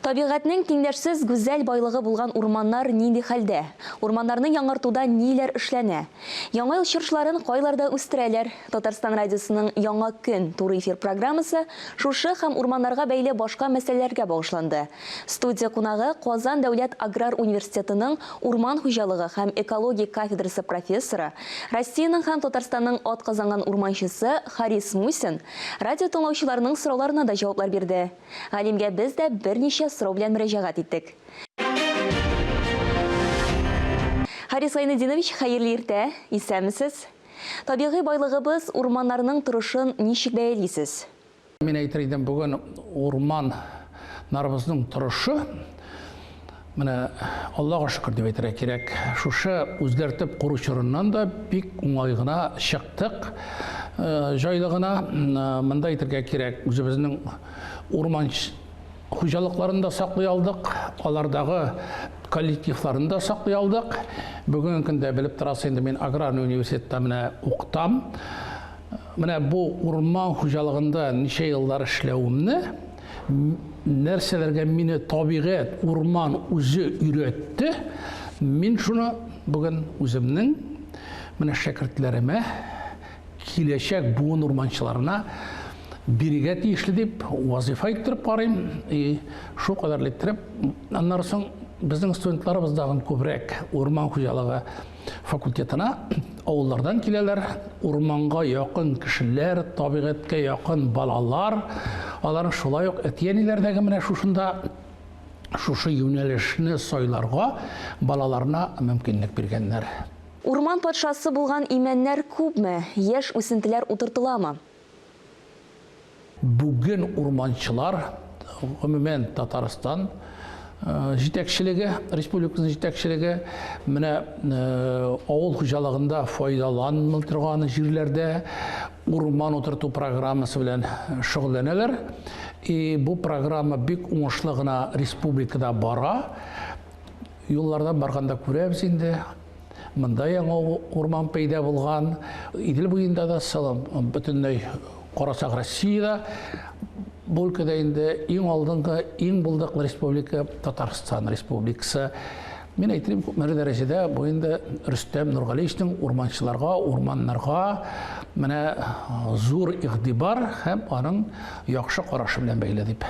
Табигатьнең тиңдәшсез гүзәл байлыгы булган урманнар нинди хәлдә? Урманнарны яңартуда ниләр эшләнә? Яңа ел чыршыларын кайларда үстерәләр? Татарстан радиосының Яңа көн туры эфир программасы шушы һәм урманнарга бәйле башка мәсьәләләргә багышланды. Студия кунагы, Казан дәүләт аграр университетының урман хуҗалыгы һәм экология кафедрасы профессоры, Россиянең һәм Татарстанның атказанган урманчысы Харис Мусин радио тыңлаучыларның сорауларына да җаваплар бирде. Галимгә без дә берничә сорау белән мөрәҗәгать иттек. Харис Гайнетдинович, хәерле иртә, исәнмесез. Табигый байлыгыбыз, урманнарның торышын ничек бәялисез? Мин әйтер идем, бүген урманнарыбызның торышы, менә Аллага шөкер дип әйтергә кирәк, шушы үзгәртеп кору чорыннан да бик уңай гына чыктык, җайлы гына. Монда әйтергә кирәк, үзебезнең урман хуҗалыкларын да саклый алдык, алардагы коллективларын да саклый алдык. Бүгенге көндә белеп торасыз инде, мин аграрный университетта менә укытам. Менә бу урман хуҗалыгында ничә еллар эшләвемне, нәрсәләргә мине табигать, урман үзе өйрәтте, мин шуны бүген үземнең менә шәкертләремә, киләчәк буын урманчыларына бирергә тиешле дип вазифа иттереп карыйм. И шул кадәрле иттереп, аннары соң безнең студентларыбыз тагын күбрәк урман хуҗалыгы факультетына авыллардан киләләр, урманга якын кешеләр, табигатькә якын балалар, аларның шулай ук әти-әниләрдәге менә шушында шушы юнәлешне сайларга балаларына мөмкинлек биргәннәр. Урман патшасы булган имәннәр күпме? Яшь үсентеләр утыртыламы? Бүген урманчылар, гомумән, Татарстан җитәкчелеге, республиканың җитәкчелеге менә авыл хуҗалыгында файдаланмый торган җирләрдә урман утырту программасы белән шөгыльләнәләр. И бу программа бик уңышлы гына республикада бара. Юллардан барганда күрәбез инде, монда яңа урман пәйда булган. Идел буенда да, целом, бөтенләй карасак, Россиядә бу өлкәдә инде иң алдынгы, иң булдыклы республика Татарстан Республикасы. Мин әйтер идем, күпмедер дәрәҗәдә бу инде Рөстәм Нургалиевичның урманчыларга, урманнарга менә зур игътибар һәм аның яхшы карашы белән бәйле дип.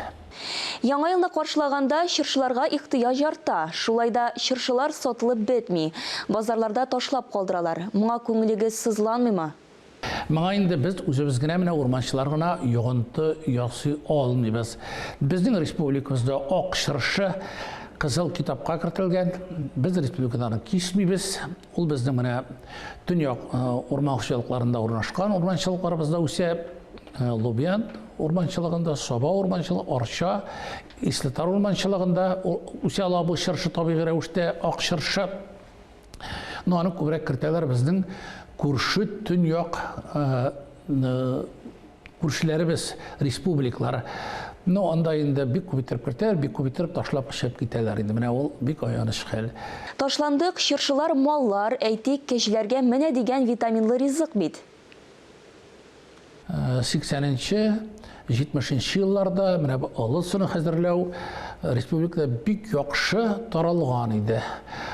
Яңа елны каршылаганда чыршыларга ихтыяҗ арта. Шулай да чыршылар сатылып бетми. Базарларда ташлап калдыралар. Моңа күңелегез сызланмыймы? Моңа инде без үзебез генә, менә урманчылар гына йогынты ясый алмыйбыз. Безнең республикабызда ак чыршы Кызыл китапка кертелгән. Без республикада аны кисмибез. Ул безнең менә төньяк урман хуҗалыкларында урнашкан урманчылыкларыбызда үсә. Лубян урманчылыгында, Саба урманчылыгы, Арча, Ислетар урманчылыгында үсә ала бу чыршы табигый рәвештә, ак чыршы. Но аны күбрәк кертәләр безнең күрше төньяк күршеләребез, республикалар. Ну, анда инде бик күп иттереп кертәләр, бик күп иттереп ташлап чыгып китәләр инде. Менә ул бик аяныч хәл. Ташландык чыршылар маллар, әйтик, кәҗәләргә менә дигән витаминлы ризык бит. 80-нче, 70-нче елларда менә бу ылысны хәзерләү республикада бик яхшы таралган иде.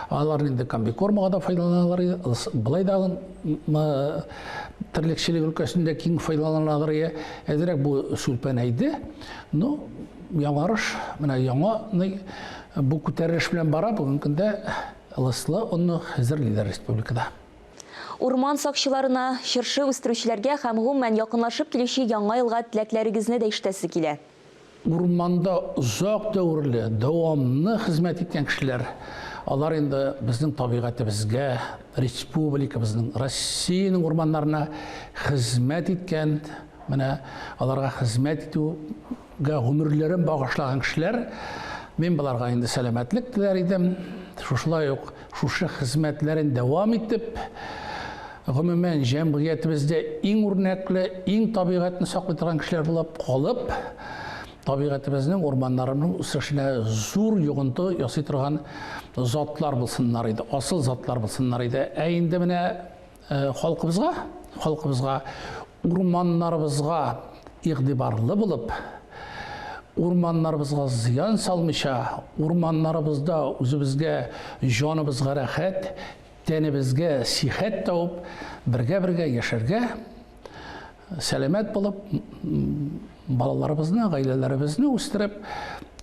Алар инде комбикормага да файдаланалар иде. Былай да терлекчелек өлкәсендә киң файдаланалар иде. Әзрәк бу сүлпәнәйде. Но яңарыш, менә яңа бу күтәрелеш белән бара. Бүгенге көндә ылыслы онны хәзерлиләр республикада. Урман сакчыларына, чыршы үстерүчеләргә һәм, гомумән, якынлашып килүче Яңа елга теләкләрегезне дә ишетәсе килә. Урманда озак дәверле, дәвамлы хезмәт иткән кешеләр, алар инде безнең табигатебезгә, республикабызның, Россиянең урманнарына хезмәт иткән, менә аларга хезмәт итүгә гомерләрен багышлаган кешеләр. Мин боларга инде сәламәтлек теләр идем. Шушылай ук Шушы хезмәтләрен дәвам итеп, гомумән, җәмгыятебездә иң үрнәкле, иң табигатьне саклый торган кешеләр булып калып, табигатебезнең, урманнарының үсешенә зур йогынты ясый торган затлар булсыннар иде, асыл затлар булсыннар иде. Ә инде менә халкыбызга, халкыбызга, урманнарыбызга игътибарлы булып, урманнарыбызга зыян салмыйча, урманнарыбызда үзебезгә җаныбызга рәхәт, тәнебезгә сихәт табып, бергә-бергә яшәргә, сәламәт булып, балаларыбызны, гаиләләребезне үстереп,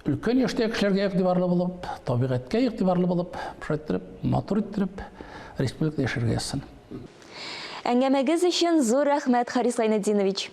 өлкән яшьтәге кешеләргә игътибарлы булып, табигатькә игътибарлы булып, шулай иттереп, матур иттереп республикада яшәргә язсын. Әңгәмәгез өчен зур рәхмәт, Харис Гайнетдинович.